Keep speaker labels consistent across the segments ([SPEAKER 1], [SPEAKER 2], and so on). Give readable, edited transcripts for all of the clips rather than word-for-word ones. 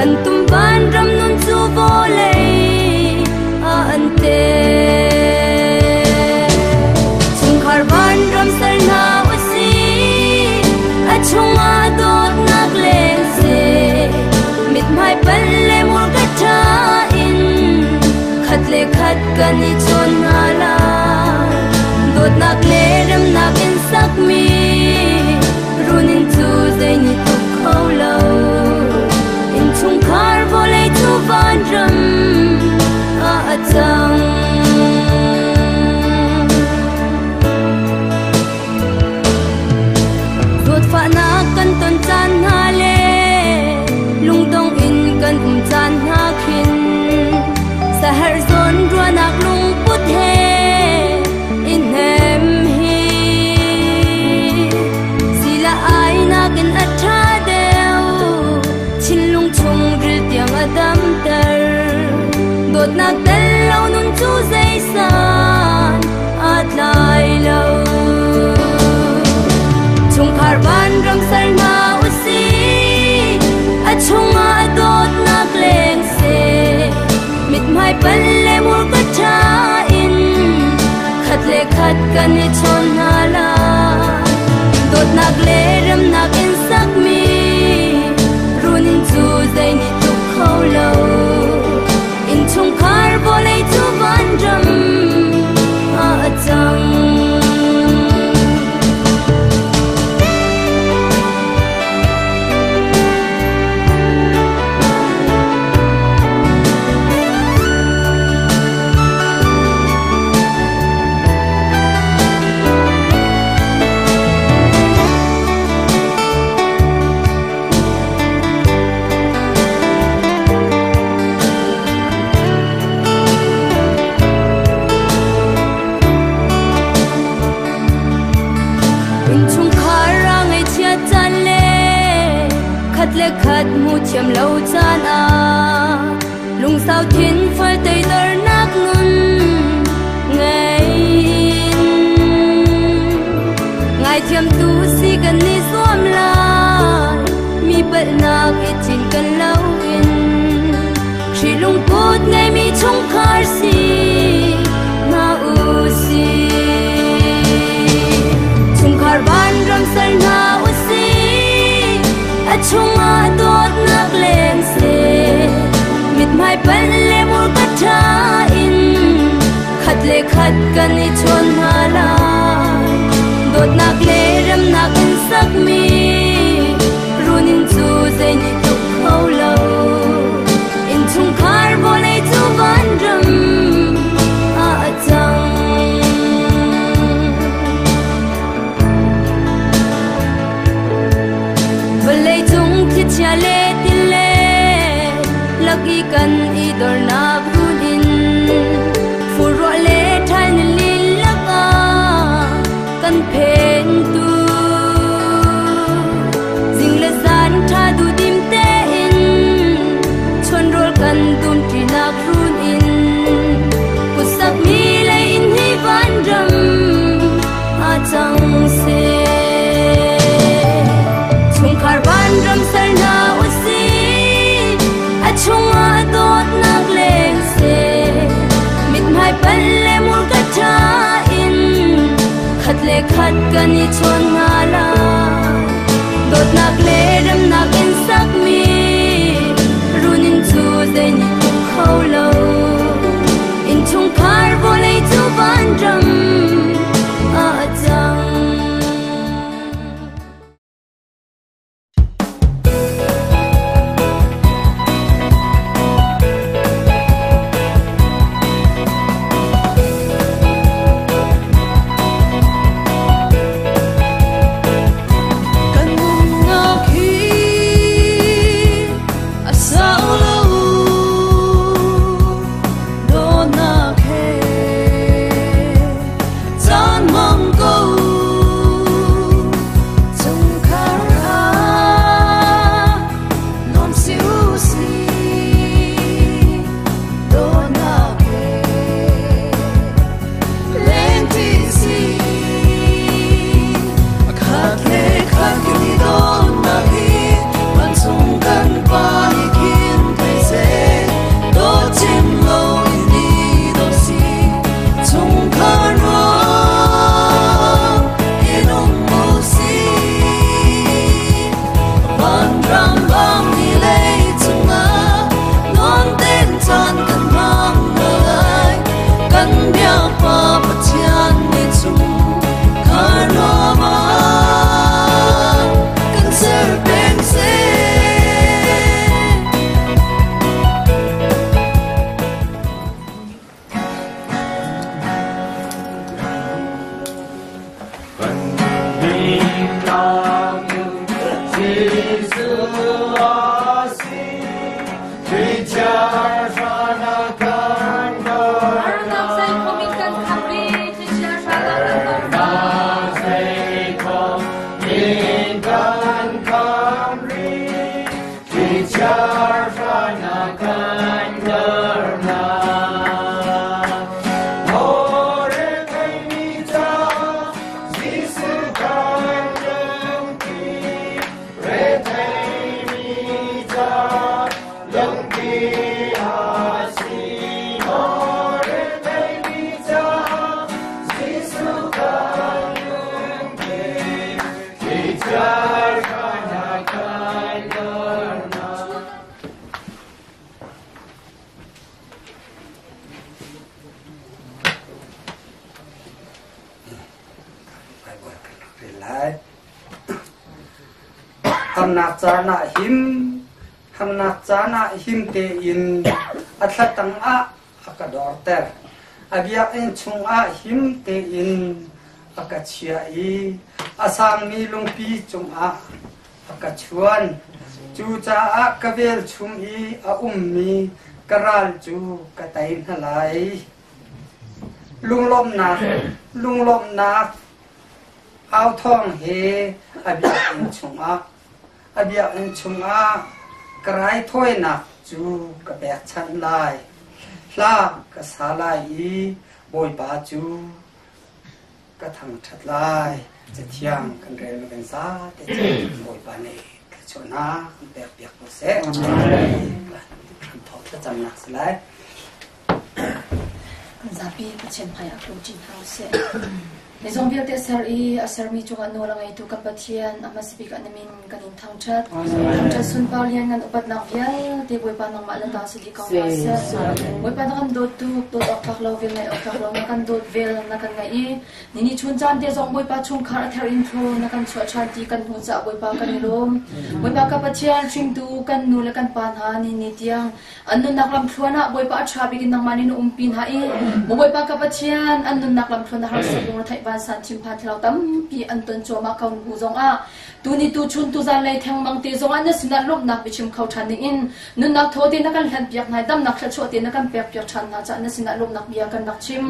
[SPEAKER 1] Kan tum van ram nun cu vawlei a an te. Chungkhar van ram ser hna usih, a chungah dawtnak leng seh. Mithmai pal le murka ṭha in khat le khat kan i chawn hna lai. Dawtnak le remnak in sakmi runin cu zei nih tuk kho lo. Innchungkhar vawlei cu vanram ah a cang. Zawtfahnak kan ton caan hna le lungdong in kan um caan hna khin saherh zawn ruahnak lungput he i hnem hi sila ai nakin a ṭha deuh. Thinlung chungril tiang a damter. Dawtnak tel lo nun cu zeisan aa tlai lo. Chungkhar vanram ser hna usih, a chungah dawtnak leng seh. Mithmai pal le murka ṭha in khat le khat kan i chawn hna lai. Dawtnak le remnak in sakmi runin cu zei nih tuk kho lo. Innchungkhar vawlei cu vanram ah a cang. Innchungkhar a ngaihchiat caan le khat le khat hmu thiam lo caan ah lungsau thin fal teidornak nun ngei in ngaithiam tu si kan i zuam lai. Mi palhnak i cinken loin Khrih lungput ngeimi chungkhar si hna usih. Chungkhar vanram ser hna usih, a chungah dawtnak leng seh. Mithmai pal le murka ṭha in khat le khat kan i chawn hna lai. Dawtnak le remnak in sakmi runin cu zei nih tluk kho lo. Innchungkhar vawlei cu vanram ah a cang. Vawlei cung thlichia le tile lak i kan i dornak runin furruah le ṭhal ni lilak ah kan phentu. Zing le zan ṭha duhdim tein chonrawl kan dumṭinak runin kutsakmi lei in hi vanram ah cang seh. Chungkhar vanram ser hna usih, a chungah dawtnak leng seh. Mithmai pal le murka ṭha in khat le khat kan i chawn hna lai. Dawtnak le remnak in sakmi runin cu zei nih tuk kho lo. Innchungkhar vawlei cu vanram ah a cang.
[SPEAKER 2] Jesuh a si, thlichia hrang a kan
[SPEAKER 1] Harnak zeikhom in kan khamh i thlichia hrang a kan
[SPEAKER 2] Harnak zeikhom in kan khamh rih, thlichia hrang a kan dornak. Maw retheimi ca Jesuh kan lungpi, retheimi ca lungpi a si. Maw retheimi ca Jesuh kan lungpi, thlichia hrang a kan dornak.
[SPEAKER 3] Baibal kan rak rel lai. Harnak caan ah him, harnak caan ah him tein a thlatang ah a ka dorter. A biakinn chungah him tein a ka chiah i a sangmi lungpi cungah a ka chuan. Cucaah ka velchum i a ummi ka ral cu ka tei hna lai. Lunglawmhnak, lunglawmhnak authawng he a biakinn chungah a biakinn chungah ka raithawinak cu ka pekchanh lai. Hla ka sa lai i Bawipa cu ka thangṭhat lai. Cathiang kan rel ma kan zate Bawipa nih thluachuahnak kan pekpiak ko seh. Hramthawk thlacamnak si lai.
[SPEAKER 4] Kan zapi Pathian hmaiah tlo ṭi hna usih. Zeizong vialte a ser i a sermi cungah nawl a ngeitu kan Pathian, a hmasa bik ah na min kan in thangṭhat. Thangṭhat sunpar lianngan upatnak vialte Bawipa nangmah le ta si dih ko hna seh. Bawipa na kan dawt tuk, dawt awk tlak lo, vel ngaih awk tlak lo, na kan dawt vel na kan ngaih i nini chun caan te zong Bawipa chungkhar a ther in thlu na kan chuah ṭhan ti kan hmu caah Bawipa kan i lawm. Bawipa ka Pathian, hringtu kan nu le kan pa hna ni ni tiang An nunnak lamthluan ah Bawipa a ṭha bik in nangmah nih na umpi hna i maw Bawipa ka Pathian, an nunnak lamthluan a harsa lungretheih vansan thinphan thlarau tampi an ton cuahmah ko hnu zongah tuni tuchun tuzan lei thengmang te zongah na sinah lawmhnak biachim kho ṭhan dingin nunnak thaw te na kan hlanpiak hna i damnak thluachuah te na kan pekpiak ṭhan hna caah na sinah lawmhnak bia kan rak chim.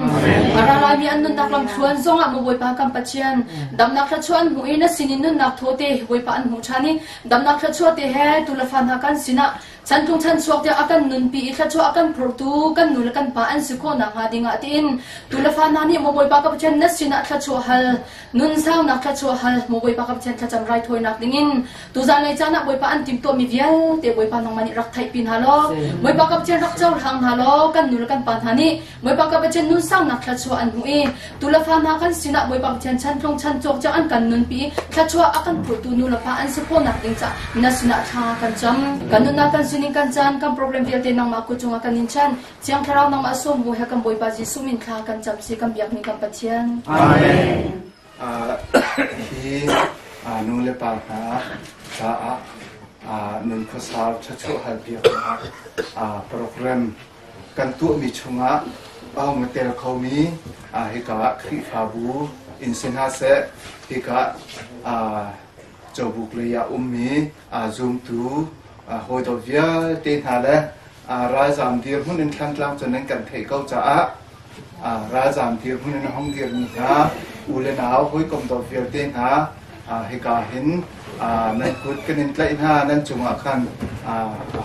[SPEAKER 4] A ra laimi an nunnak lamthluan zongah maw Bawipa kan Pathian, damnak thluachuah an hmuh i na sinin nunnak thaw te Bawipa an hmuh ṭhan i damnak thluachuah te he tu le fa hna kan sinah Chantlung chanchuak tiah a kan nunpi i thluachuah a kan phurtu kan nu le kan pa an si khawh nakhnga dingah tiin tu le fa hna nih maw Bawipa ka Pathian na sinah thluachuah hal nun saunak thluachuah hal maw Bawipa ka Pathian thlacam raithawinak dingin tuzan lei caan ah Bawipa an timhtuahmi vialte Bawipa nangmah nih rak theihpi hna law Bawipa ka Pathian rak cohlang hna law kan nu le kan pa hna nih Bawipa ka Pathian nun saunak thluachuah an hmuh i tu le fa hna kan sinah Bawipa Pathian chantlung chanchuak tiang an kan nunpi i thluachuah a kan phurtu nu le pa an si khawhnak ding caah na sinah thla kan cam. Kan nunnak kan sining kan caan kan problem vialte nangmah kut cungah kan in chan. Thiang Thlarau nangmah sawm bu he kan Bawipa Jesuh min thla kan cam si kan biakmi kan Pathian.
[SPEAKER 2] Amen. Hi nu le pa hna caah nun khuasau thluachuah hal piaknak program kan tuahmi chungah a hung i tel khomi hika ah Khrihfabu in si hna seh, hika Cawbuk lei ah ummi zumtu hawidawt vialte hna le ralzaam dirhmun in Thlantlang cun nan kan theih ko caah ralzaam dirhmun in a hung dirmi hna u le nau hawikom dawt vialte hna hika hin nan kut kan in tlaih hna nan cungah khan a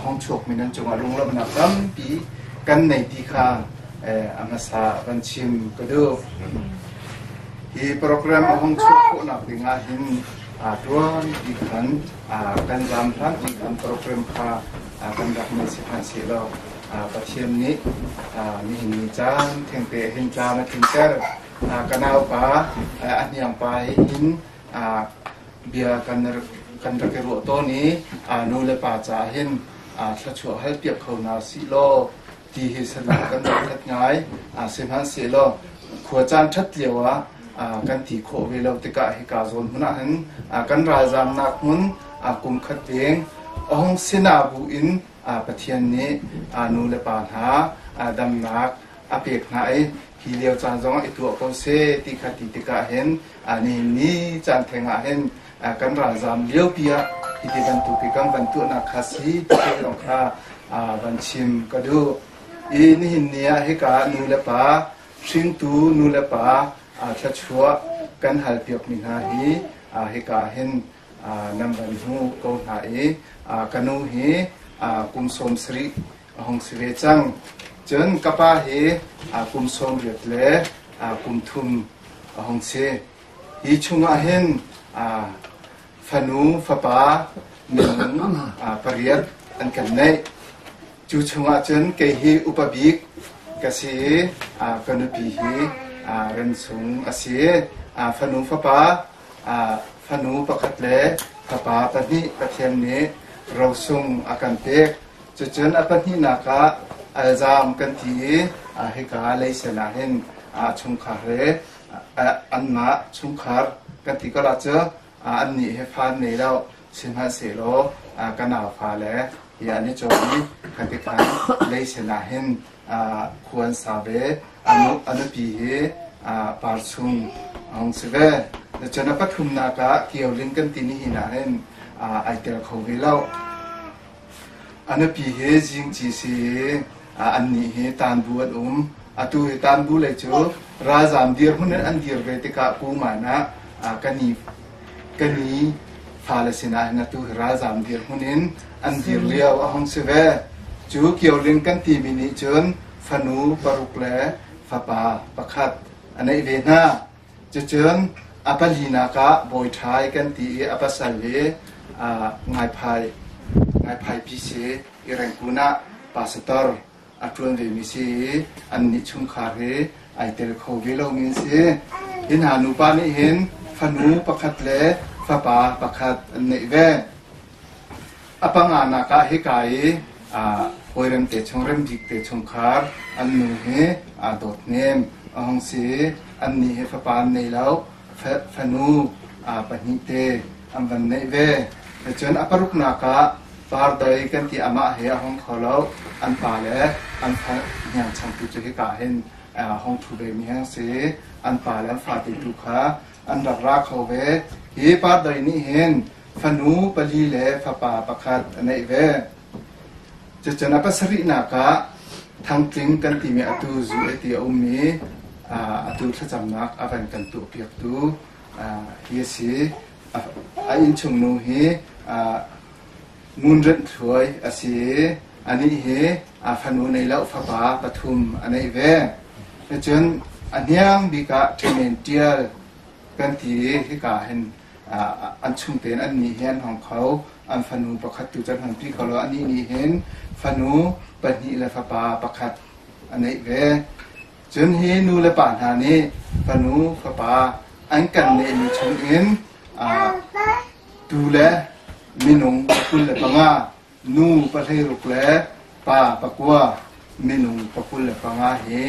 [SPEAKER 2] hung chuakmi nan cungah lunglawmhnak tampi kan nei ti kha a hmasa van chim ka duh. Hi program a hung chuah khawhnak dingah hin tuan ti khan kan zam hlan ti khan program kha kan rak nei si hmanh sehlaw Pathian nih nihin ni caan thengte hin tlam a tlinter. Ka naupa a hniangpa he hin bia kan rak i ruah tawn i nu le pa caah hin thluachuah hal piak kho hna sih law ti hi saduh kan rak that ngai. Sihmanhsehlaw khua caan ṭhat lio ah kan ti khawh ve lo tikah hika zawn hmun ah hin kan ralzaamnak hmun kum khat deng a hung sina bu in Pathian nih nu le pa hna damnak a pek hna i hi lio caan zongah i tuah ko seh ti kha ti tikah hin nihin ni caan theng ah hin kan ralzaam liopi ah Hiti bantuk i kan van tuahnak kha si ti te lawng kha van chim ka duh. I nihin ni ah hika nu le pa, hringtu nu le pa thluachuah kan halpiakmi hna hi hika hin nan van hmu ko hna i ka nu hi kum 70 a hung si ve cang. Cun ka pa hi kum 80 le kum thum a hung si. Hi chungah hin fanu fapa minung pariat an kan neih. Cu chungah cun kei hi upa bik ka si i ka nupi hi remsung a si. Fanu fapa fanu pakhat le fapa pahnih Pathian nih rosung a kan pek. Cucun a pahnihnak ah alzam kan ti i hika leisen ah hin chungkhar he anmah chungkhar kan ti ko la cu annih he fa an nei lo. Sihmanhsehlaw ka naufa le hi an i cawm i khati khan leisen ah hin khua an sa ve. A nupi hi parchung a hung si ve. Cun a pathumnak ah Kioling kan timi hi ah hin ai tel kho ve lo. A nupi hi Zingci si i annih hi tanbu an um. Atu hi tanbu lei cu ralzaam dirhmun in an dir ve tikah Kuman ah kan i fale sinah hin atu hi ralzaam dirhmun in an dir lio a hung si ve. Cu Kioling kan timi nih cun fanu paruk le fapa pakhat a neih ve hna. Cucun a palinak ah Bawi Ṭhai kan ti i a pasal hi Ngaiphai Ngaiphaipi si i Rengkun ah pastor a ṭuan vemi si i annih chungkhar hi ai tel kho ve lomi an si. Hi hna nupa nih hin fanu pakhat le fapa pakhat an neih ve. A panganak ah hika i hawirem te chung rembik te chungkhar an nu hi aa dawt hnem a hung si i annih hi fapa an nei lo, fanu pahnih te an van neih ve. Cun a paruknak ah Pardai kan ti amah he a hung kho lo, an pa le an fa hniang changtu cu hika hin hung ṭhu ve mi an si. An pa le an fate tu kha an rak ra kho ve. Hi Pardai nih hin fanu pali le fapa pakhat a neih ve. Cucun a pasarihnak ah Thangtling kan timi atu zu ti a ummi atu thlacamnak a van kan tuahpiaktu hi a si. A innchungnu hi Ngun Renh Thluai a si i anih hi a fanu nei lo fapa pathum a neih ve. Cun a hniang bik ah Ṭhemen Ṭial kan ti i hika hin an chung tein annih hi an hong kho. An fanu pakhat tu cu an hon pi kho lo. Anih nih hin fanu pahnih le fapa pakhat a neih ve. Cun hi nu le pa hna nih fanu fapa an kan neihmi chungin tu le minung 25, nu 16 le pa pakua, minung 25 hi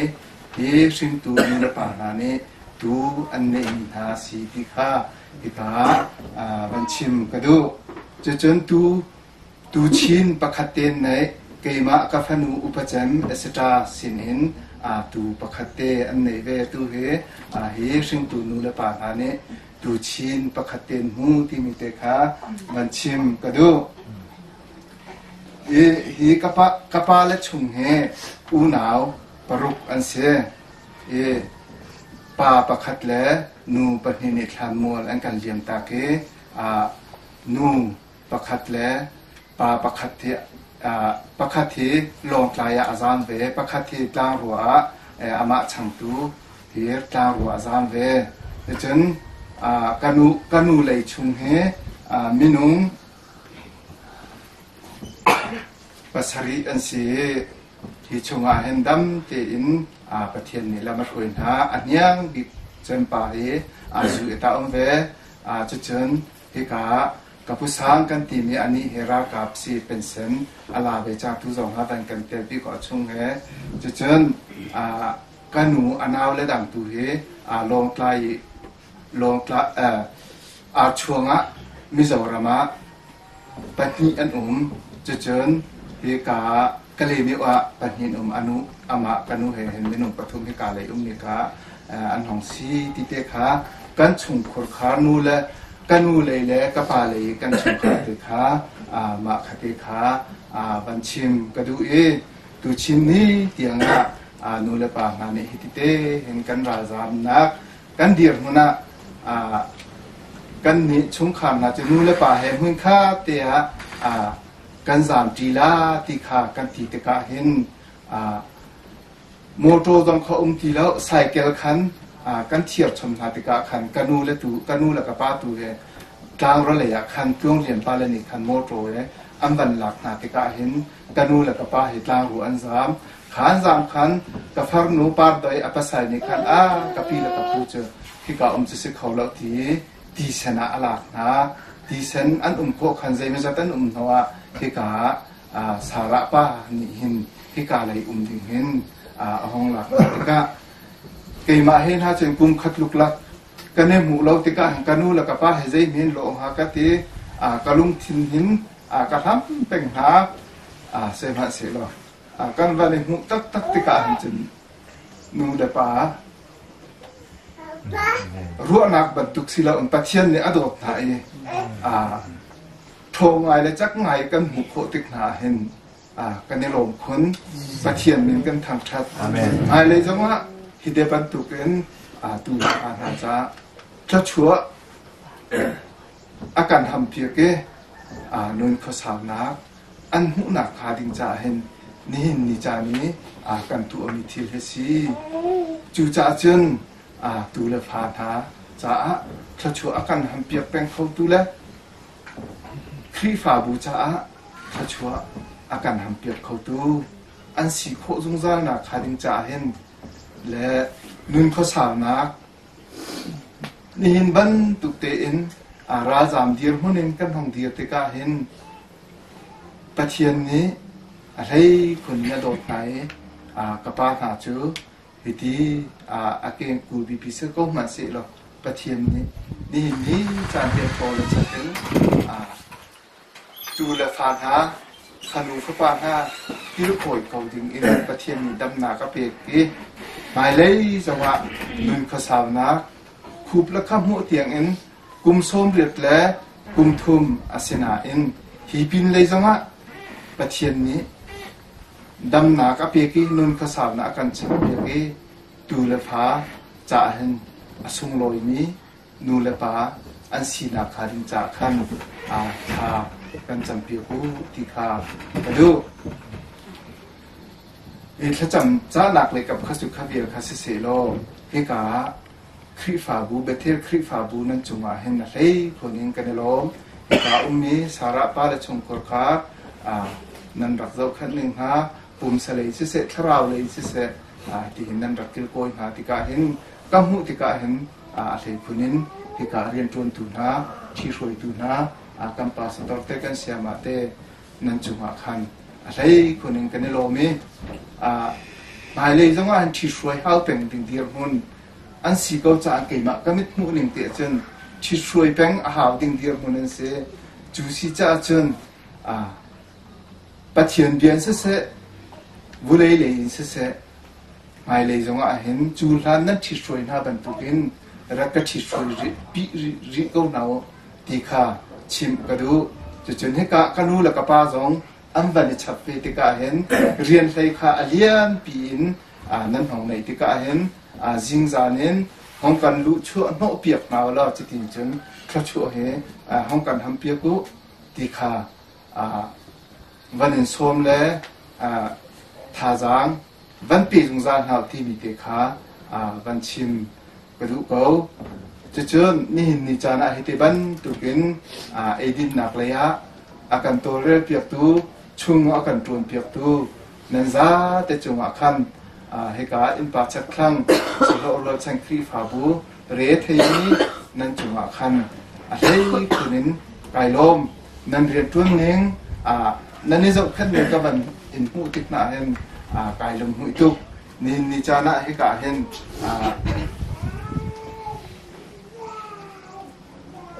[SPEAKER 2] hi hringtu nu le pa hna nih tu an neihmi hna si ti kha hika van chim ka duh. Cucun tu Tuchin pakhat te neih keimah ka fanu upacem etc. Sinin tu pakhat te an neih ve. Tu hi hi hringtu nu le pa hna nih tuchin pakhat te hmu timi te kha van chim ka duh. Hi, hi ka pa le chung hi unau paruk an si. I pa pakhat le nu pahnih nih thlanmual an kan liam tak i nu pakhat le pa pakhat hi pakhat hi Lawngtlai ah a zaam ve, pakhat hi Tlangrua ah amah changtu hi Tlangrua a zaam ve. Cun ka nu lei chung hi minung pasarih an si i hi chungah hin dam tein Pathian nih lam a hruai hna. A hniang bik cem pa hi zu i ta um ve. Cucun Hika ah ka pu sang kan timi anih hi ralkap si pension a la ve cang tu zong ha van kan telpi ko a chung he. Cucun ka nu a nau le dang tu hi Lawngtlai Lawngtlai Archuang ah Mizoram ah pahnih an um. Cucun hika Kalaymyo ah pahnih an um. Anu amah ka nu he hin minung pathum hika lei ummi ka an hong si ti te kha kan chungkhur khar nu le Ka nu lei le ka pa lei kan chungkhar te kha mah kha te kha van chim ka duh i tuchin ni tiang ah nu le pa hna nih hiti te hin kan ralzaamnak kan dirhmun ah kan nih chungkhar hna cu nu le pa he hmunkhat te ah kan zaamṭi la ti kha kan ti tikah hin Motor zong kha um ti lo, cycle khan kan thiar chom hna tikah khan ka nu le tu ka nu le ka pa tu he tlangra lei ah khan tluanglian pa le nih khan motor he an van lak hna tikah hin ka nu le ka pa hi tlangru an zaam. Khan zaam khan ka farnu pardoi a pasal nih khan a ka pi le ka pu cu hika um cu si kho lo ti tisen ah a lak hna. Tisen an um khawh khan zeimawzat an um hnu ah hika ah Sarah pa nih hin hika lei um ding hin a hong lak tikah keimah he hna cun kum khat luklak kan i hmuh lo tikah ka nu le ka pa he zei min lo ha ka ti ka lungthin hin ka hlam peng hna sehmanhsehlaw kan van i hmuh taktak tikah hin cun nu le pa ruahnak bantuk si lo Pathian nih a dawt hna i ṭhawng ngai le cak ngai kan hmuh khawh tik hna hin kan i lawm khun. Pathian min kan thangṭhat. Hmailei zongah hi te bantukin tu le fa hna caah thluachuah a kan hampiak i nun khuasaunak an hmuhnak hnga ding caah hin nihin ni caan i kan tuahmi thil hi si. Cucaah cun tu le fa hna caah thluachuah a kan hampiak peng khotu le Khrihfabu caah thluachuah a kan hampiak khotu an si khawh zungzalnak hnga ding caah hin le nun khuasaunak nihin bantuk tein ralzaam dirhmun in kan hong dir tikah hin Pathian nih a hleikhun in a dawt hna i ka pa hna cu hiti a kengkul pipi si ko hmanh sehlaw Pathian nih nihin ni caan te thaw le chat in tu le fa hna fanu fapa hna kilkawi ko ding in Pathian nih damnak a pek i hmailei zongah nun khuasaunak khup le kha hmuh tiang in kum 80 le kum thum a si nain hi pin lei zongah Pathian nih damnak a pek i nun khuasaunak a kan champiak i tu le fa caah hin a sunglawimi nu le pa an sinak kha ding caah khan thla kan campiak u ti kha ka duh. I thlacam cahnak lei kap kha cu kha vial kha si sehlaw hika ah Khrihfabu Bethel Khrihfabu nan cungah hin a hlei khun in kan i lawm. Hika ummi Sarah pa le chungkhur kha nan rak zohkhenh ning hna pumsa lei siseh thlarau lei siseh tihin nan rak kilkawi hna tikah hin ka hmuh tikah hin a hlei phun in hika rianṭuantu hna ṭhihruaitu hna kan pastor te kan sayama te nan cungah khan a hlei khun in kan i lawm i hmailei zongah hin ṭhihruai hau peng ding dirhmun an si ko caah keimah ka mit hmuh ning te cun ṭhihruai peng a hau ding dirhmun an si. Cu si caah cun Pathian bia in siseh, vulei lei in siseh, hmailei zongah hin cu hlan nan ṭhithruai hna bantukin rak ka ṭhithruai rih, pih rih ko hna u ti kha chimh ka duh. Cucun hika ka nu le ka pa zong an van i chap ve tikah hin rian hlei kha a lianpi in nan hong neih tikah hin zingzan in hong kan luh chuah hnawh piak hna u law cutin cun thluachuah hi hong kan ham piak u ti kha van in sawm le thazaang van pe zungzal hna timi te kha van chim ka duh ko. Cucun nihin ni caan ah hiti bantukin eidinnak lei ah a kan tawlrel piaktu, chung a kan ṭuan piaktu nan zate cungah khan hika innpa chakthlang Sihlo Chan Khrihfabu re theimi nan cungah khan a hlei khun in kai lawm. Nan rianṭuan ning nan i zohkhenh ning ka van in hmuh tik hna hin kai lunghmuih tuk. Nihin ni caan ah hika hin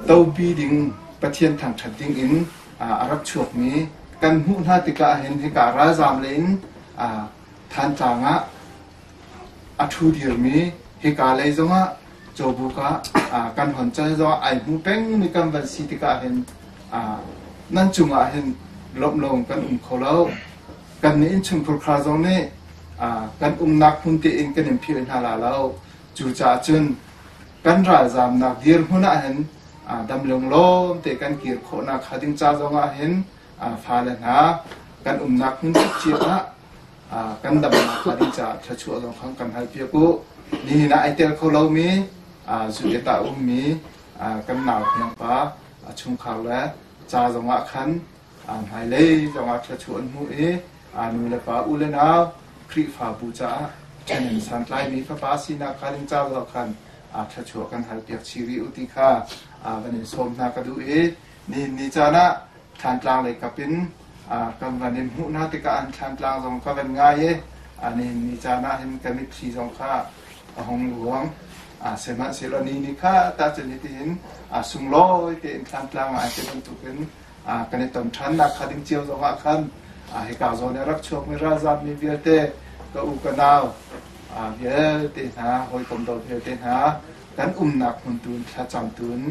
[SPEAKER 2] topi ding Pathian thangṭhat ding in a rak chuakmi kan hmuh hna tikah hin hika ralzaam lei in Thantlang ah a ṭhu dirmi hika lei zongah Cawbuk ah kan hon cal zongah ai hmu pengmi kan van si tikah hin nan cungah hin lawmh lo kan um kho lo. Kan nih innchungkhur khar zong nih kan umnak hmun tein kan in philh hna la lo. Cucaah cun kan ralzamnak dirhmun ah hin dam lunglawm te kan kir khawhnak hnga ding ca zongah hin fale hna kan umnak hmun cio ah kan damnak hnga ding caah thluachuah zong kha kan hal piak u. Nihin ah ai tel kho lomi zu le ta ummi kan nau hniangpa a chungkhar le ca zongah khan hmailei zongah thluachuah an hmuh i nu le pa u le nau Khrihfabu caah ṭhahnem santlaimi fapa sinak kha ding ca zong khan thluachuah kan hal piak chih rih u ti kha van in sawm hna ka duh i nihin ni caan ah Thlantlang lei kap in kan van in hmuh hna tikah an Thlantlang zong ka van ngai i nihin ni caan ah hin ka mitthli zong kha a hung luang. Sihmanhsehlaw ni ni kha ta cun hitihin sunglawi tein Thlantlang ah ti bantukin kan i ton ṭhannak kha ding cio zongah khan hika zawn i rak chuakmi ralzammi vialte ka u ka nau vialte hna hawikom do vialte hna kan umnak hmun tun thlacam tun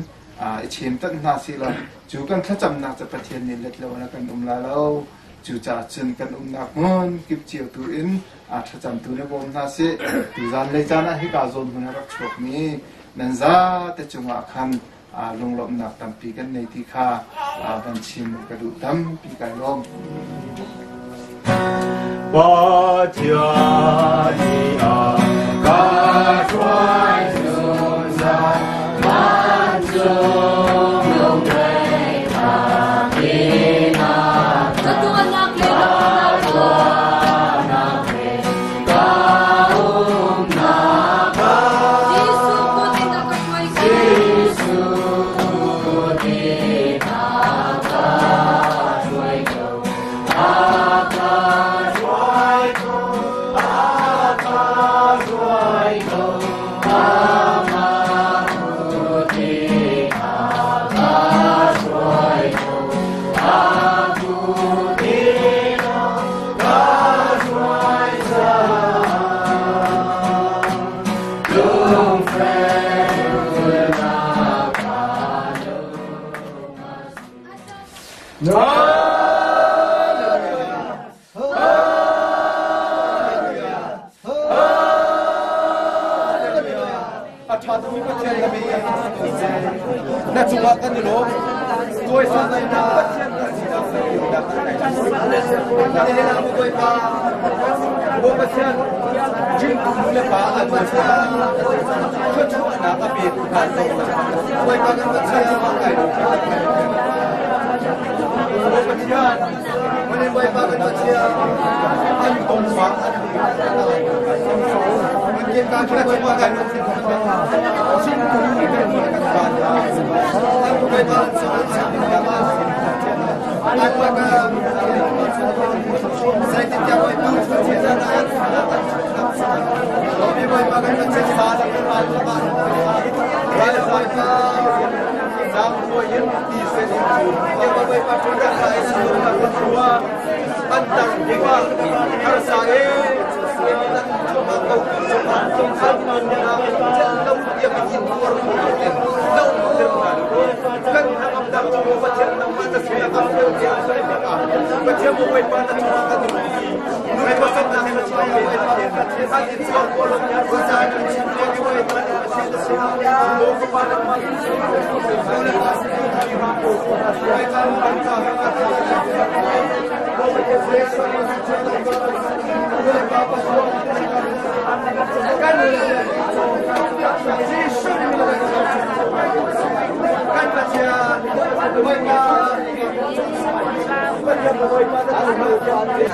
[SPEAKER 2] i chim tanh hna si law cu kan thlacamnak cu Pathian nih let lo in a kan um la lo. Cucaah cun kan umnak hmun kip cio tu in thlacam tu na bawm hna sih. Tuzan lei caan ah hika zawn hmun a rak chuakmi nan zate cungah khan lunglawmhnak tampi kan nei ti kha van chim ka duh tampi kai lawm.
[SPEAKER 5] Pathian nih a ka hruai zungzal vancung lungreithnak in a
[SPEAKER 1] Ka tuahnak le
[SPEAKER 5] tuahnak le ka umnak ah
[SPEAKER 1] Jesuh kut in a ka hruai ko.
[SPEAKER 5] Jesuh kut in a ka hruai ko. A ka hruai ko, a ka hruai ko, amah kut in a ka hruai ko. A kut in a ka hruai caah lungfehnak aa lung a si.
[SPEAKER 6] A ṭha tukmi Pathian na mi na cungah kan i lawm. Bawipa na Pathian kan sinak na biaknak kan nei. Na Bawipa, Bawi Pathian, Jingtu nu le pa an Pathian, thluachuahnak a petu hna zong Bawipa kan Pathian cungah kai lawm. Bawi Pathian, Bawipa kan Pathian, an kongmah an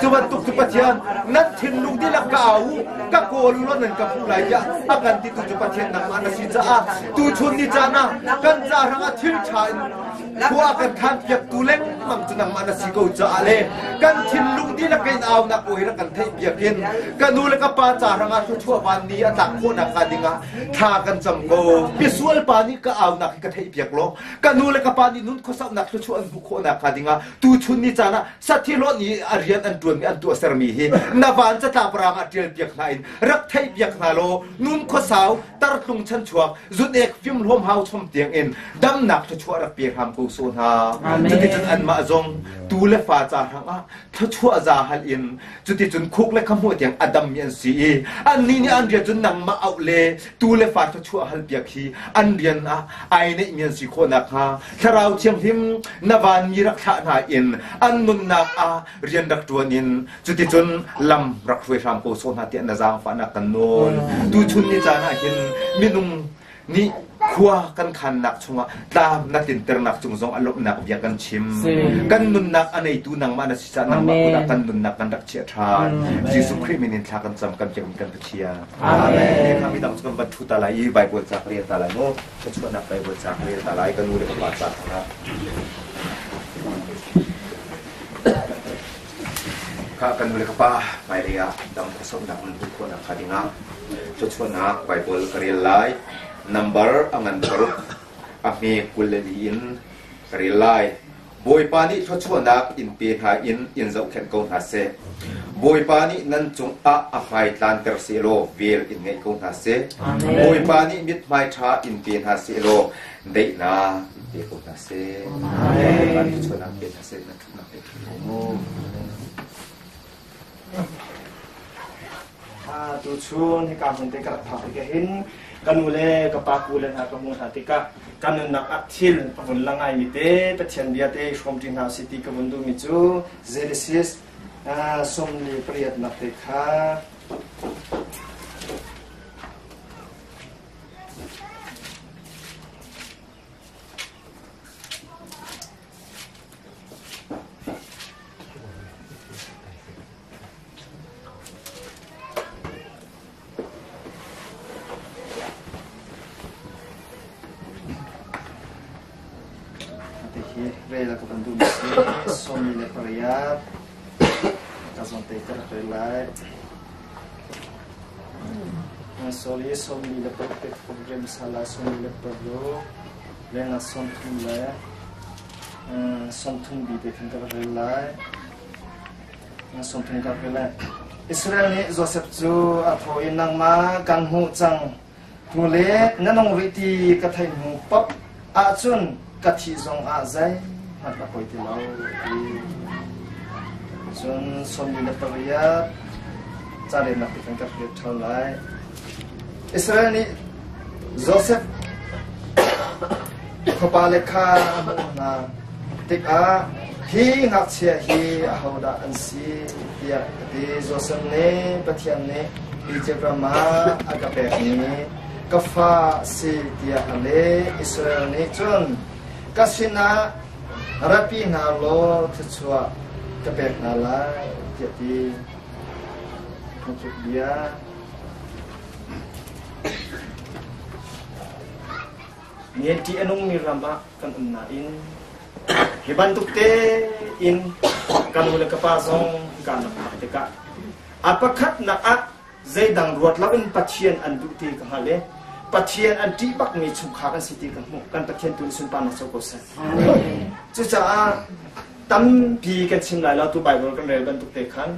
[SPEAKER 7] Cu bantuk cu Pathian nan thinlung dihlak ka au u, ka kawl u law nan ka hmuh lai tiah a kan titu cu Pathian nangmah na si caah tuchun ni caan ah kan ca hrangah thil ṭha in Khua kan khan piak tu lengmang cu nangmah na si ko caah le kan thinlung dihlak in aunak aw hi rak kan theih piak in ka nu le ka pa ca hrangah thluachuah van ni a tlak khawhnak hnga dingah thla kan cam ko. Misual pa nih ka aunak hi ka theih piak law ka nu le ka pa nih nun khuasauhnak thluachuah an hmuh khawhnak hnga dingah tuchun ni caan ah sathilon i a rian an ṭuanmi an tuahsermi hi na van catlap rang ah ṭial piak hna in rak theih piak hna law nun khuasau tartlung chanchuak zun-ek fimhlawm hau chom tiang in damnak thluachuah rak pe hram ko sawh hna. Cuticun anmah zong tu le fa ca hrangah thluachuah za hal in cuticun khuk le khamuah tiang a dammi an si i annih nih an rian cun nangmah auh le tu le fa thluachuah hal piak hi an rian ah ai neihmi an si khawh nakhnga Thlarau Thianghlim na vanmi rak thlah hna in an nunnak ah rian rak ṭuan in cuticun lam rak hruai hram ko sawh hna tiah na zaangfahnak kan nawl. Tuchun ni caan ah hin minung nih khua kan khannak chungah tlam na tlinternak cung zong a lawmhnak bia kan chim. Kan nunnak a neitu nangmah na si caah nangmah kut ah kan nunnak kan rak chiah ṭhan. Jesuh Khrih min in thla kan cam kan biakmi kan Pathian. Amen. Kha midang cu kan van ṭhu ta lai i Bible ca ka rel ta lai mu. Thluachuahnak Bible ca ka rel ta lai ka nu le ka pa ca kha. Kha kan nu le ka pa hmailei ah dam khuasauhnak nan hmuh khawhnak hnga dingah thluachuahnak Bible ka rel lai. Number a ngan paruk a hme 24 in ka rel lai. Bawipa nih thluachuahnak in pe hna in in zohkhenh ko hna seh. Bawipa nih nan cungah a hmai tlanter sehlaw vel in ngeih ko hna seh. Bawipa nih mithmai ṭha in pe hna sehlaw daihnak in pe ko hna seh. Bawipa nih thluachuahnak pe hna seh. Nan ṭhutnak te ṭhu ko mu.
[SPEAKER 8] Tuchun hika hmun te ka rak phak tik hin ka nu le ka pa ku le hna ka hmuh hna tikah ka nunnak ah thil a vun lang ngaimi te Pathian bia te hrawm ṭi hna usih ti ka vun duhmi cu Genesis 48 nak te kha Hi rel ka van duhmi si 18 ka zawn te ka rak rel lai. Sorry, 46 te ka rel hmasa lai 26 lengah 30 le 30 bi te khan ka rak rel lai. 30 ka rel lai. Israel nih Josef cu a tho i nangmah kan hmuh cang hnu le na nung rih ti ka theih hnu paoh ahcun ka thih zong ah zeihmanh ka poi ti lo ti. Cun 48 ca relnak ti kan ka rel ṭhan lai. Israel nih Josef fapa le kha a hmuh hna tikah hi ngakchia hi ahodah an si tiah a ti. Josef nih Pathian nih Izipt ram ah a ka pekmi ka fa a si tiah a leh. Israel nih cun ka sinah rapi hna law thluachuah ka pek hna lai tiah a ti. Phungtluk bia. Nian ṭih a nungmi ram ah kan um nain hi bantuk tein ka nu le ka pa zong hika na phak tikah a pakhatnak ah zeidang ruat loin Pathian an duh ti ka hngalh i Pathian an ṭih bakmi chungkhar an si ti ka hmuh. Kan Pathian tu nih sunparnak co ko seh. Cucaah tampi kan chim lai lo tu Bible kan rel bantuk te khan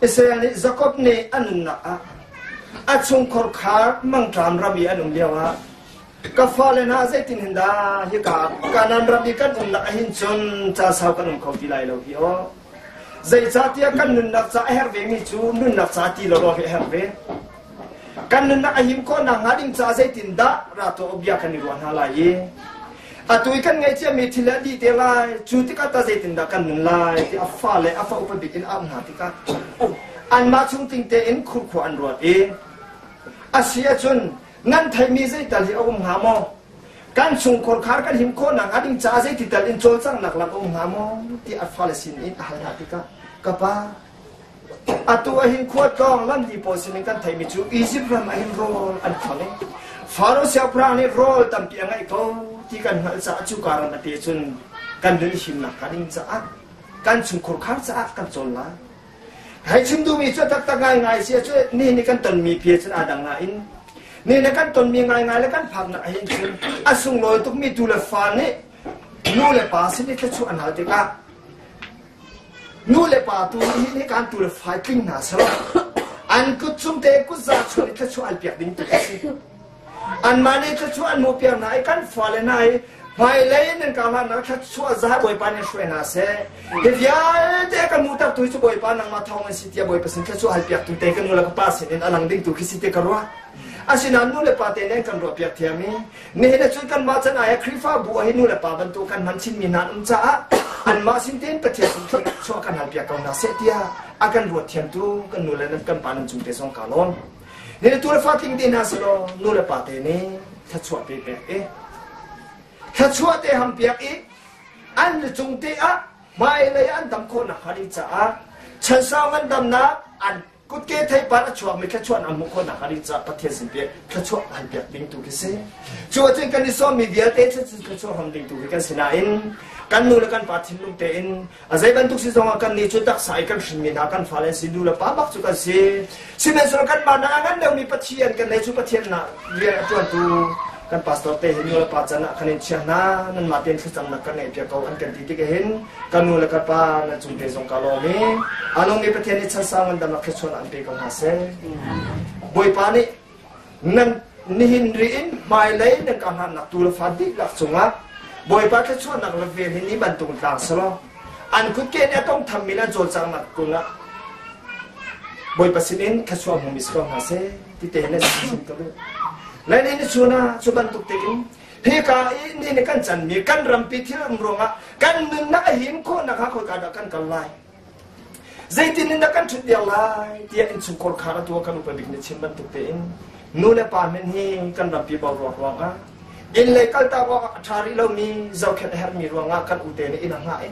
[SPEAKER 8] Israel nih Jakob nih a nunnak ah a chungkhar khar mangṭam ram i an um lioah ka fale hna zeitin hin dah hika Kanaan ram i kan umnak ahhin cun caan sau kan um kho ti lai lo hi aw. Zeicahtiah kan nunnak ca a herh vemi cu nunnak ca ti lo hi a herh ve. Kan nunnak a him khawh nakhnga ding caah zeitindah ra tuah bia kan i ruah hna lai i atu i kan ngaihciami thil a dih te lai cu tikah tah zeitindah kan nun lai ti a fale a fa upa bik in a um hna tikah anmah chung ting tein khurkhua an ruat i a si ahcun nan theimi zeital hi a um hnga maw kan chungkhar khar kan him khawh nakhnga ding caah zeiti tal in cawlcanghnak lam a um hnga maw ti a fale sin in a hal hna tikah ka pa Atu ahhin khualtlawng lamli pawl sinin kan theihmi cu Izipt ram ahhin rawl an khon i Faro siangpahrang nih rawl tampi a ngeih ko ti kan hngalh caah cu ka ram a te cun kan nun himnak hnga ding caah kan chungkhur khar caah kan cawl lai. Hei chim duhmi cu taktak ngaingai si cu ni nih kan tonmi pi cun aa dang nain ni nih kan tonmi ngaingai le kan phaknak hin cun a sunglawi tukmi tu le fa nih nu le pa sin i thluachuah an hal tikah nu le pa tu nih hi kan tu le fa tling hna selaw an kut cung te kut za chuan i thluachuah an piak ding tu a si. Anmah nih thluachuah an hmuh piak hna i kan fale hna hi hmailei nan kar hlannak thluachuah za Bawipa nih hruai hna seh. Hi vialte kan hmuh tak tu cu Bawipa nangmah thawng in si tiah Bawipa sin thluachuah hal piak tu te kan nu le ka pa sin in a lang ding tu khi si te ka ruah. Asinain nu le pa te nih an kan ruah piak thiam i nihin ah cun kanmah can ai ah Khrihfabu ah hi nu le pa bantuk kan hman chinmi hna an um caah anmah sin tein Pathian sin thluachuah kan hal piak ko hna seh tiah a kan ruat thiamtu kan nu le kan pa nan cung te zong ka lawm. Ni tu le fa tling te hna selaw nu le pa te nih thluachuah pe pek i thluachuah te ham piak i an lucung te ah hmailei an dam khawh nak hnga ding caah chansau an damnak an kutke theipar a chuakmi thluachuah an hmuh khawh nak hnga ding caah Pathian sin piak thluachuah han piak ding tu khi si. Cu ahcun kan i sawmmi vialte thluachuah ham ding tu khi kan si nain kan nu le kan pa thinlung tein A zei bantuk si zongah kan nih cu taksa i kan hrinmi hna kan fale an si nu le pa bak cu kan si. Sihmanhsehlaw kanmah nak a ngan deuhmi Pathian kan nei cu Pathian nak rian a ṭuantu kan pastor te hi nu le pa can ah kan in chia hna nanmah tein thlacamnak kan ngeih piak ko an kan ti tik hin ka nu le ka pa nan cung te zong ka lawm i a nungmi Pathian nih chansau ngandamnak thluachuahnak an pe ko hna seh. Bawipa nih nan nihin ri in hmailei nan ka hlannak tu le fa dihlak cungah Bawipa thluachuahnak le vel hi ni bantuk tlang selaw an kutke nih a tong thammi le an cawlcanghnak kungah Bawipa sinin thluachuah hmumi si ko hna seh ti te nan chim ka duh. Lai ni chun ah cu bantuk tein hika i ni ni kan canmi kan rampi thil um ruangah kan nunnak a him khawhnak ha khoi ka dah kan kal lai. Zeitin in dah kan ṭhut diar lai tiah innchungkhar khar atu ah kan upa bik nih chim bantuk tein nu le pa men hi kan rampi boruak ruangah inn lei kaltak awk a ṭha rih lomi zohkhenh a herhmi ruangah kan ute nih inn a hngah i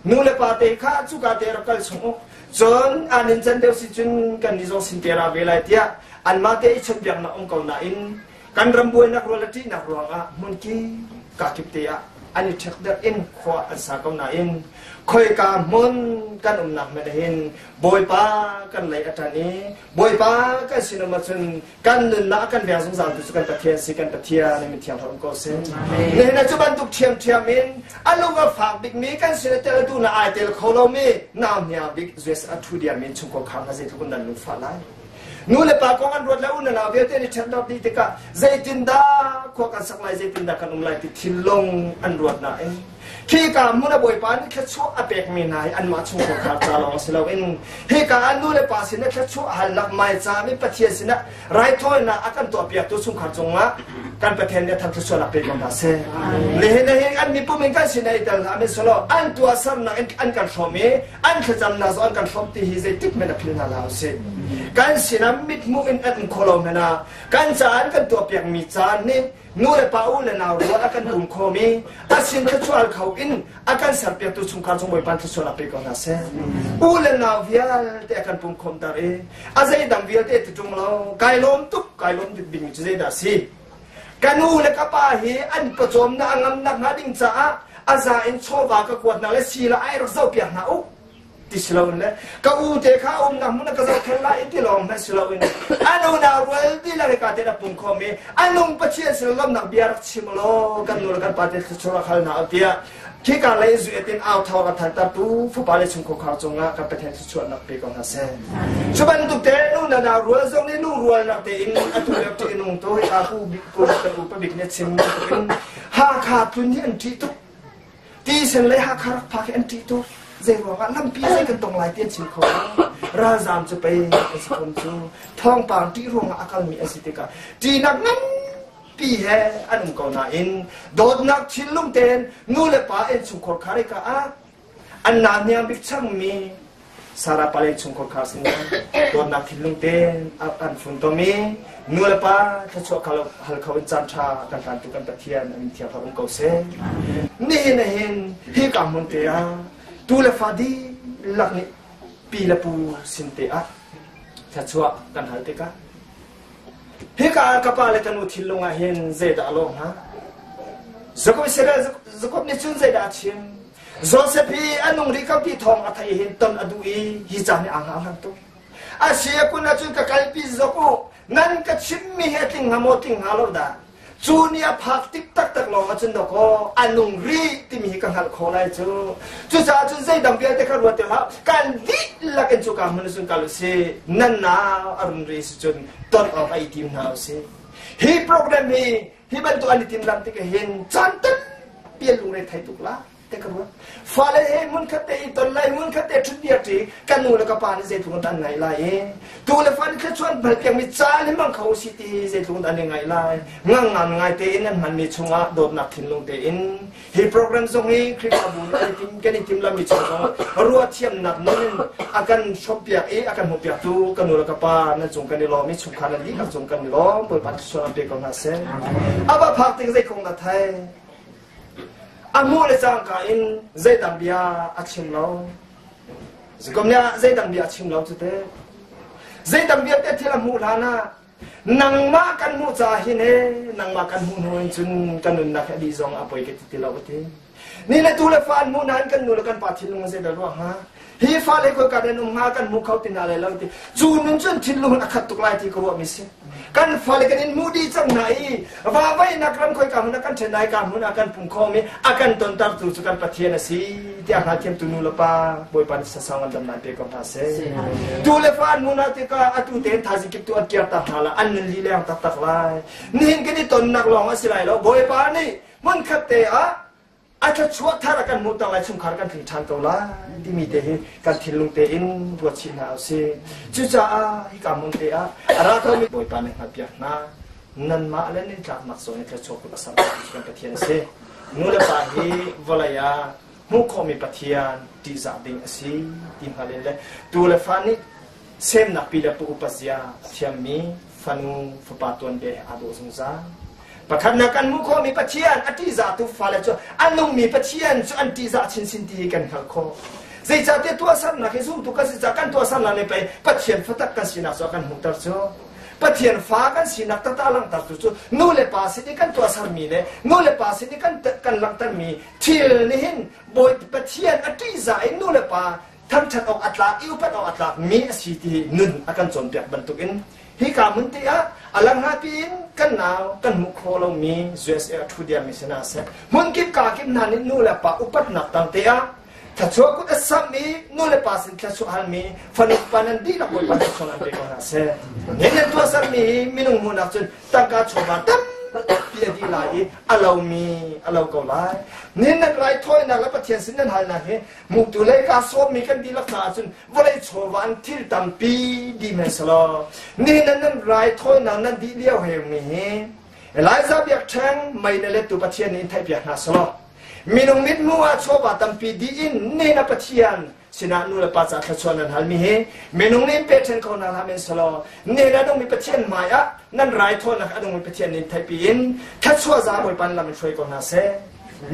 [SPEAKER 8] nu le pa te kha cuka te rak kal chung u cun an in can deuh si cun kan nih zong sin te ra ve lai tiah anmah te i chawnhbiaknak um ko nain kan ram buainak rual le ṭihnak ruangah hmunki kakip te ah an i ṭhekdarh in khua an sa ko nain khoika hmun kan umnak hmanh hin Bawipa kan lei a ṭan i Bawipa kan sinum ahcun kan nunnak kan veng zungzal tu cu kan Pathian si kan Pathian in mithiang um ko seh. Nihin ah cu bantuk ṭhiamṭhiam in a lung a fak bikmi kan sin a tel tu na ai tel kho lomi nau hniang bik US a ṭhu diam in chungkhar khar hna zeitluk in nan lungfah lai. Nu le pa kong an ruat le u na nau vialte nih ṭhennak dih tikah zeitindah khua kan sak lai zeitindah kan um lai ti thinlung an ruat nain Khika hmun a Bawipa nih thluachuah a pekmi hna hi anmah chungkhar ca lawng si loin hika ah nu le pa sinah thluachuah halnak maicaam i Pathian sinah raithawinak a kan tuahpiaktu chungkhar cungah kan Pathian nih thang thluachuahnak pe ko hna seh. Nihin hin an mipum in kan sinah i tel hna men selaw an tuahsernak in an kan hrawm i an thlacamnak zong an kan hrawm ti hi zeitik hmanh a phil hna hlah usih. Kan sinah mithmuh in an um kho lo hmanh ah kan caah an kan tuahpiakmi caan nih nu le pa u le nau rual a kan pum khomi a sin thluachuah kho in a kan serpiaktu chungkhar cung Bawipa thluachuah pe ko hna seh. U le nau vialte a kan pum khom ter i a zeidang vialte ti ṭung lo kai lawm tuk kai lawm bik bik cu zeidah si ka nu le ka pa hi an pawcawmnak a ngamnak hnga ding caah a za in chawva ka kuat hna le si la ai rak zohpiak hna u ti si loin le ka u te kha a umnak hmun ah ka zohkhenh lai ti lawng hmanh si loin an unau rual dihlak ka te na pum khom i a nung Pathian sin lawmnak bia rak chim law kan nu le kan pa te thluachuah rak hal hna tiah khika lei zu etin au thawng a thantertu fapa le chungkhar cungah kan Pathian thluachuahnak pe ko hna seh. Cu bantuk te nu na nau rual zong nih nu rualnak tein atu le ṭih nung to hi pu bik pu kan upa bik nih chim in Hakha tlun hi an ṭih tuk Tisen le Hakha rak phak hi an ṭih tuk. Zei ruangah lampi zei kan tong lai ti an chim kho lo. Ralzaam cu pei an si fawn cu. Thawngpang ṭih ruangah a kalmi an si tikah ṭihnak nganpi he an um ko nain dawtnak thinlung tein nu le pa innchungkhar kharika ah an nahniang bik changmi Sarah pale chungkhar khar sin dawtnak thinlung tein a kan funtom i nu le pa thluachuah hal kho in caan ṭha kan hlantu kan Pathian a min thiang um ko seh. Nihin hin hi ka hmun te ah tu le fa dihlak nih pi le pu sin te ah thluachuah kan hal tikah. Hika ka pa le ka nu thinlung ah hin zeidah a lawh hnga? Jakob Jakob nih cun zeidah a chim? Joseph hi a nung rih ko ti thawng a theih hin ton a duh i hi caan hi aa hngahhlang tuk. A si a kun ahcun ka kalpi zok u, nan ka chimmi hi a tling hnga maw tling hnga lo dah? Cu ni a phak tik taktak lawng ahcun dawkaw a nung rih timi hi ka hngalh khawh lai cu. Cucaah cun zeidang vialte kha ruat ti hlah, kan dihlak in cuka hmun cun kal usih. Nan nau a run rih si cun ton awk a i tim hna usih. Hi program hi hi bantuk an i timlam tik hin caan tampi an lungre thei tuk la te ka ruat. Fale he hmunkhat te i ton lai, hmunkhat te ṭhut dir ṭi, kan nu le ka pa nih zeitluk in an ngaih lai i, tu le fa nih thluachuah bal piakmi caan hi mang kho si ti zeitluk in an i ngaih lai. Ngangngan ngai tein an hmanmi chungah dawtnak thinlung tein hi program zong hi Khrihfabu nih an i tim kan i timlammi chung zong ruahthiamnak nun in a kan hrawmpiak i a kan hmuhpiaktu ka nu le ka pa nan cung kan i lawm i chungkhar nan dihlak cung kan i lawm. Bawipa thluachuah an pe ko hna seh. A va phak tik zei kong dah thai? A hmuh le cangka in zeidang bia a chim lo. Zikom nih zeidang bia a chim lo cu te. Zeidang bia te thil a hmuh hlan ah nangmah kan hmuh ca hin he nangmah kan hmuh hnu in cun kan nunnak hi a dih zong a poi ka ti ti lo ka ti. Ni le tu le fa an hmuh nain kan nu le kan pa thinlung zeidah ruah hnga? Hi fale khoi ka den um hnga kan hmu kho ti hna lai lo ti. Cu nun cun thinlung a khat tuk lai ti ka ruah mi si. Kan fale kan in hmuh dih cang hna i vavainak ram khoi ka hmun ah kan ṭhen lai ka hmun ah kan pum khawm i a kan tontertu cu kan Pathian a si tiah hngalthiamtu nu le pa Bawipa nih sasang an dam pe ko hna seh. Tu le fa an hmuh hna tikah atu tein thaizing kip tu an kiar tak hna la an nun lileng taktak lai. Nihin kan i tonnak lawng a si lai lo. Bawipa nih hmunkhat te ah a thluachuah thar a kan hmuhter lai chungkhar kan tling ṭhan ko lai timi te hi kan thinlung tein ruat chih hna usih. Cucaah hika hmun te ah a ra khomi Bawipa nih hngalhpiak hna nanmah le nan tlaknak zawn i thluachuah kut a sam kan Pathian a si. Nu le pa hi vawlei ah hmuh khawhmi Pathian ṭihzah ding a si ti hngal in le tu le fa nih semnak pi le pu upa zia a thiammi fanu fapa tuanbia he aa dawh zungzal. Pakhatnak kan hmuh khawhmi Pathian a ṭihzahtu fale cu a nungmi Pathian cu an ṭihzah chinchin ti hi kan hngalh khawh. Zeicahtiah tuahsernak hi zumtu kan si caah kan tuahsernak nih pei Pathian fatak kan sinak cu a kan hmuhter cu. Pathian fa kan sinak taktak a langhtertu cu nu le pa sin i kan tuahsermi le nu le pa sin i kan, kan langhtermi thil nih hin Bawi Pathian a ṭihzah in nu le pa thangṭhat awk a tlak i upat awk a tlak mi a si ti nun a kan cawnpiak bantukin hika hmun te ah a langhngapi in kan nau kan hmuh khawh lomi USA a ṭhu diammi si hna seh hmunkip kakip hna nih nu le pa upatnak tang te ah thluachuah kut a samh i nu le pa sin thluachuah halmi fanu pa nan dihlak Bawipa thluachuah an pe ko hna seh hin nan tuahsermi hi minung hmuhnak cun tangka chawva tampi a dih lai i a lomi a lo ko lai nin nan raithawinak le Pathian sin nan halnak hi Muktu lei ka sawmmi kan dihlak caah cun vawlei chawva in thil tampi dih men selaw nihin nan nan raithawinak nan dih lio heumi hi Elijah biakṭheng mei na lettu Pathian nih in theihpiak hna selaw minung mithmuh ah chawva tampi dih in nihin a Pathian sinah nu le pa ca thluachuah nan halmi hi minung nih in pe ṭhen kho hna hlah men selaw nihin a nungmi Pathian hmai ah nan raithawinak a nungmi Pathian nih in theihpi in thluachuah za Bawipa lam in hruai ko hna seh.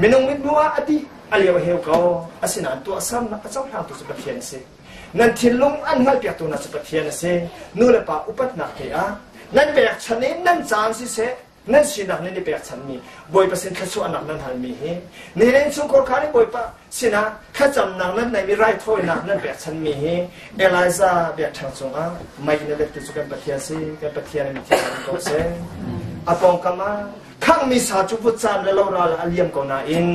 [SPEAKER 8] Minung mithmuh ah a dih a lio a heu ko. Asinain tuahsernak a cohlangtu cu Pathian a si. Nan thinlung an hngalhpiaktu hna cu Pathian a si. Nu le pa upatnak te ah nan pekchan i nan caan siseh nan sinak nan i pekchanmi Bawipa sin thluachuahnak nan halmi hi nihin chungkhar kha nih Bawipa sinah thlacamnak nan neihmi raithawinak nan pekchanmi hi Elijah biakṭheng cungah mei na lettu cu kan Pathian si kan Pathian in mithiang ko seh a pawngkam ah Khanghmi sa cu vutcam le loral ah a liam ko nain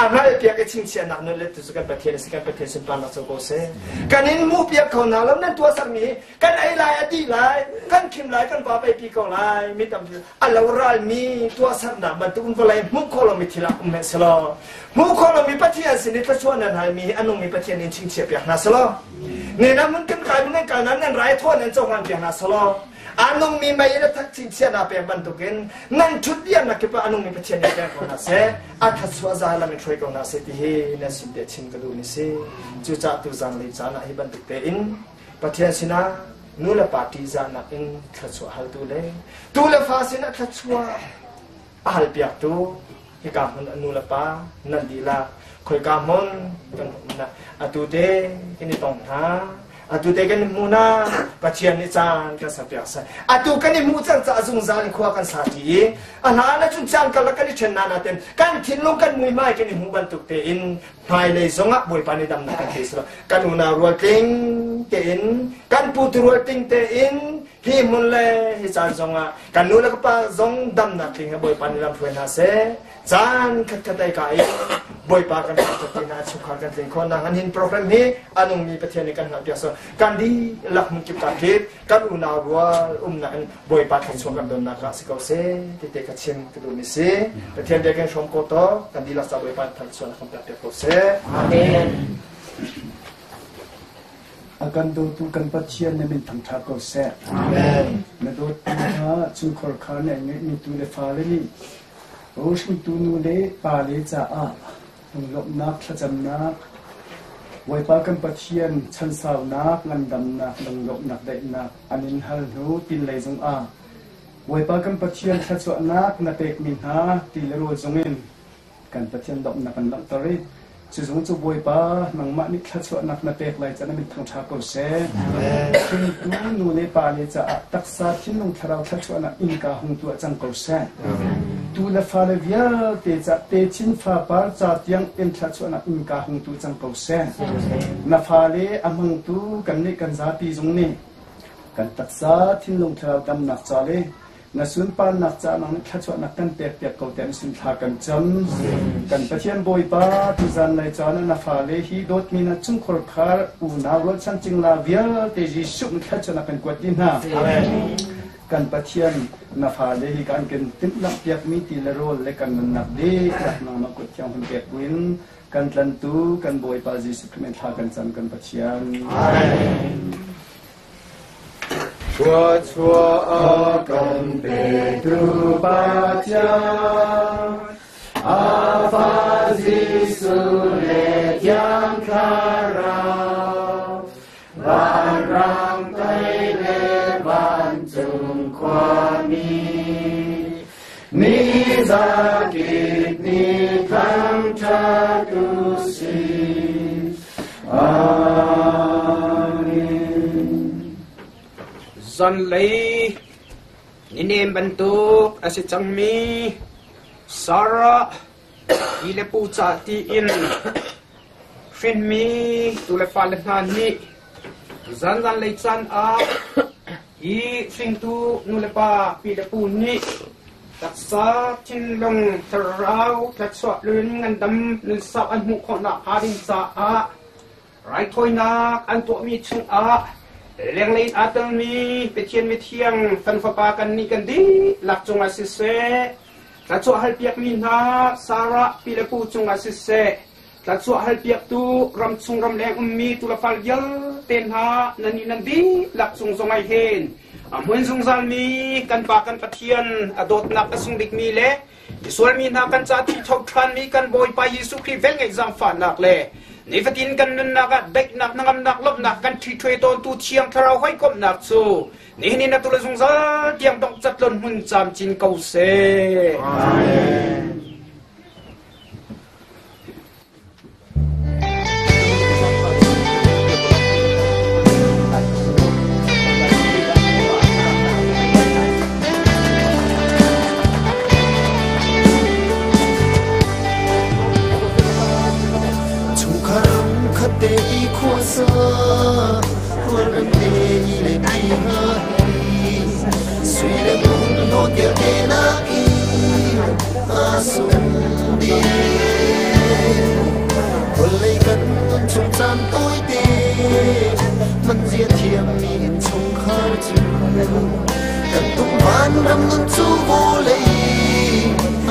[SPEAKER 8] a hngalhpiak i chingchiahnak nun lettu cu kan Pathian a si, kan Pathian sunparnak co ko seh. Kan in hmuhpiak kho hna lo, nan tuahsermi hi kan ei lai, a dih lai, kan khim lai, kan va peipi ko lai, mi tampi a loralmi tuahsernak bantuk in vawlei hmuh khawh lomi thil ah um hmanh selaw hmuh khawh lomi Pathian sin i thluachuah nan halmi hi a nungmi Pathian in chingchiah piak hna selaw ne nan mun kan kai nan kal nan nan rai thaw nan cohlan piak hna selaw A nungmi mei in a thak chinchin pek bantukin nan ṭhut diamnak kip ah a nungmi Pathian nih pek ko hna seh, a thluachuah za lam in hruai ko hna seh ti hi nan sin te chim ka duhmi si. Cucaah tu zanlei caan ah hi bantuk tein Pathian sinah nu le pa ṭihzahnak in thluachuah haltu le tu le fa sinah thluachuah a halpiaktu hika hmun a nu le pa nan dihlak khoika hmun kan umnak atu te kan i tong hna. Atu te kan hmu na Pathian nih caan kan sa piak sa. Atu kan i hmu cang ca zungzal in khua kan sa ṭi i a hlan ahcun caan karlak kan i ṭhen na naten kan thinlung kan muihmai kan i hmu bantuk tein hmailei zongah Bawipa nih damnak kan pe silo kan unau rual tling tein kan putu rual tling tein hi hmun le hi caan zongah kan nu le ka pa zong damnak tling he Bawipa nih lam hruai hna seh. Caan khatkhat ai ka i Bawipa kan thangṭhat ti hna chungkhar kan tlin khawh nak an hin program hi a nungmi Pathian nih kan hngalh piak so kan dihlak hmun kip ka kip kan unau rual umnak in Bawipa thluachuah kan donnak ah si ko seh ti te ka chim ka duhmi si. Pathian bia kan hrawm ko to kan dihlak ca Bawipa thluachuah kan pek piak ko seh.
[SPEAKER 5] Amen.
[SPEAKER 2] A kan dawtu kan Pathian na min thangṭhat ko seh.
[SPEAKER 8] Amen.
[SPEAKER 2] Na dawttu hna chungkhar kha na ngeihmi tu le fale nih Hringtu nu le pale caah lunglawmhnak thlacamnak, Bawipa kan Pathian chansaunak, ngandamnak, lunglawmhnak, daihnak an in hal hnu pinlei zongah Bawipa kan Pathian thluachuahnak na pekmi hna ti le rawl zongin kan Pathian lawmhnak kan langhter i cu zung cu Bawipa nangmah nih thluachuahnak na pek lai ca na min thangṭha ko seh. Hringtu nu le pa le caah taksa thinlung thlarau thluachuahnak innka hung tuah cang ko seh. Tu le fale vialte ca techin fapar ca tiang in thluachuahnak innka hung tu cang ko seh. Na fale a hmangtu kannih kan zapi zung nih kan taksa thinlung thlarau damnak ca le na sunparnak caah nang nih thluachuahnak kan pekpiak ko tiah na sin thla kan cam. Kan Pathian Bawipa, tuzan lai caan ah na fale hi dawtmi na chungkhar khar unau rualchan cingla vialte Jesuh nih thluachuahnak kan kuat dih hna. Kan Pathian, na fale hi kan kan timhlamhpiakmi ti le rawl le kan nunnak dihlak nangmah kut thiang hun pek buin kan tlantu kan Bawipa Jesuh Khrih min thla kan cam kan Pathian.
[SPEAKER 5] Amen. Thluachuah a kan petu Pathian, a fa Jesuh le Thiang Thlarau, vanram tei le vancung khuami, mi zakip nih thangṭhat u sih.
[SPEAKER 9] Zanlei ninem bantuk a si cangmi Sarah ti le pu ca tiin hrinmi tu le fale hna nih zan zanlei caan ah hi hringtu nu le pa pi le pu nih taksa thinlung thlarau thluachuah lun ngandam nunsau an hmuh khawhnak hnga ding caah raithawinak an tuahmi chungah lenglei in aa telmi Pathian mithiang kan Fapa kannih kan dihlak cungah siseh, thluachuah halpiakmi hna Sarah pi le pu cungah siseh, thluachuah halpiaktu ramchung ramleng ummi tulafal vialte hna nan nih nan dihlak cung zong ai hen a hmun zungzalmi kan Pa kan Pathian a dawtnak a sung bikmi le misualmi hna kan ca thi tho ṭhanmi kan Bawipa Jesuh Khrih velngeih zaangfahnak le nifatin kan nunnak ah daihnak hnangamnak lawmhnak kan ṭhithue tawntu Thiang Thlarau hawikomhnak cu nihin in atu le zungzal tiang dongcat lon hmun camcin ko seh.
[SPEAKER 5] Amen.
[SPEAKER 10] Chungkhar khatte i khuasa rualrem te i le ti hna hi sui le ngun no tel te nakin a sung ding. Vawlei kan nun chung caan tawite man zia thiammi innchungkhar cu kan tung van ram nun cu vawlei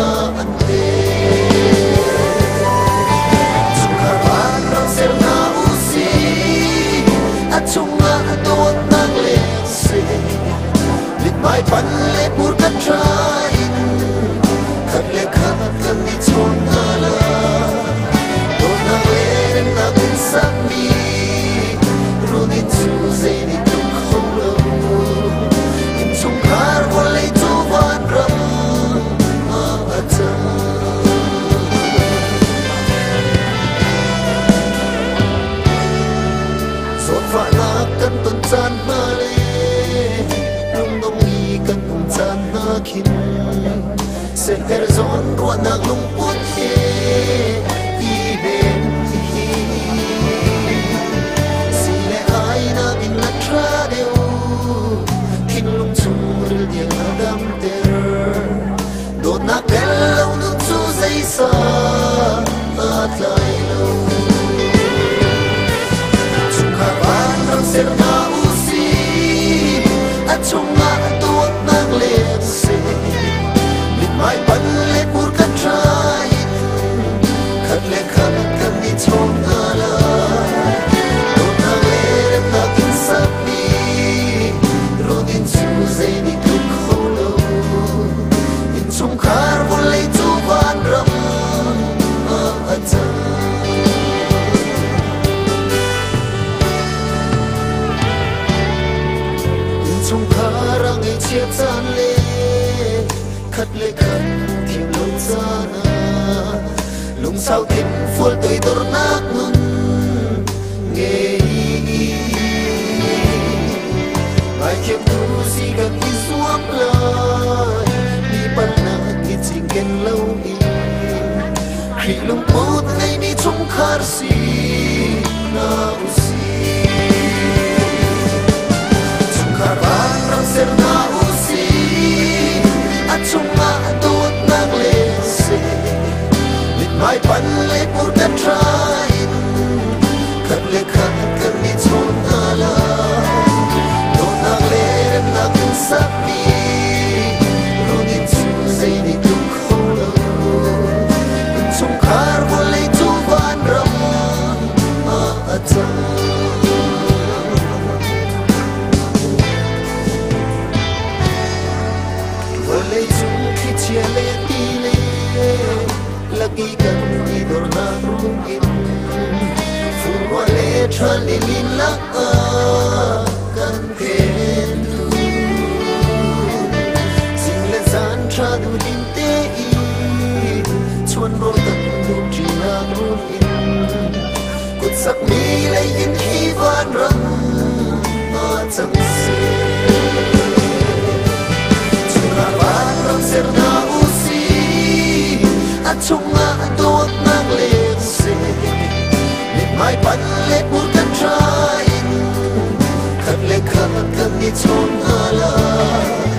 [SPEAKER 10] ah an te. Chungkhar van ram ser hna u sih, a chungah dawtnak le seh. Mithmai pan le pur kan ṭha in khat le khat kan i chawn hna lai. Dawtnak le remnak in sakmi runinn cu zei nih tluk kho lo. Innchungkhar vawlei cu vanram ah a cang. Zawtfahnak Kan ton caan hna le lungdong i kan um caan hna khin seher zawn ruahnak lungput he i hnem hi si le ai nakin a ṭha deuh thinlung chungril tiang a damter dawtnak tel lo nun cu zeisa aa tlai lo. Chungkhar vanram ser hna u sih, a chungah dawtnak leng seh. Mithmai pan le pur kan ṭha in khat le khat kan i chawn hna lai. Dawtnak le remnak in sakmi runin cu zei nih tluk kho lo. Innchungkhar vawlei cu vanram ah a cang. Innchungkhar a ngaihchiat caan le khat le khat thiam lo caan ah lungsau thinfual toidornak nun ngei. Ngaithiamtu si kan i zuam lai, mi palhnak i cinken loin. Khrih lungput ngeimi chungkhar si hna u sih. Chungkhar vanram ser hna u sih, a chungah dawtnak leng seh. Mithmai pan le pur kan ṭha in khat le khat kan i chawn hna lai. Dawtnak le remnak in sakmi runin cu zei nih tluk kho lo. Innchungkhar vawlei cu vanram ah a cang. Vawlei cung thlichia le ti le laki kan i dornak rum in furruah le ṭhal lilin lakah kan phentu. Zing le zan ṭha duhdim tein chuan rawl kan dum ṭinak rum in kut sakmi lei in hi vanram ah cang seh. Chungkhar vanram ser hna u sih, a chungah dawtnak leng seh. Mithmai pan le pur kan ṭha in khat le khat kan i chawn hna lai.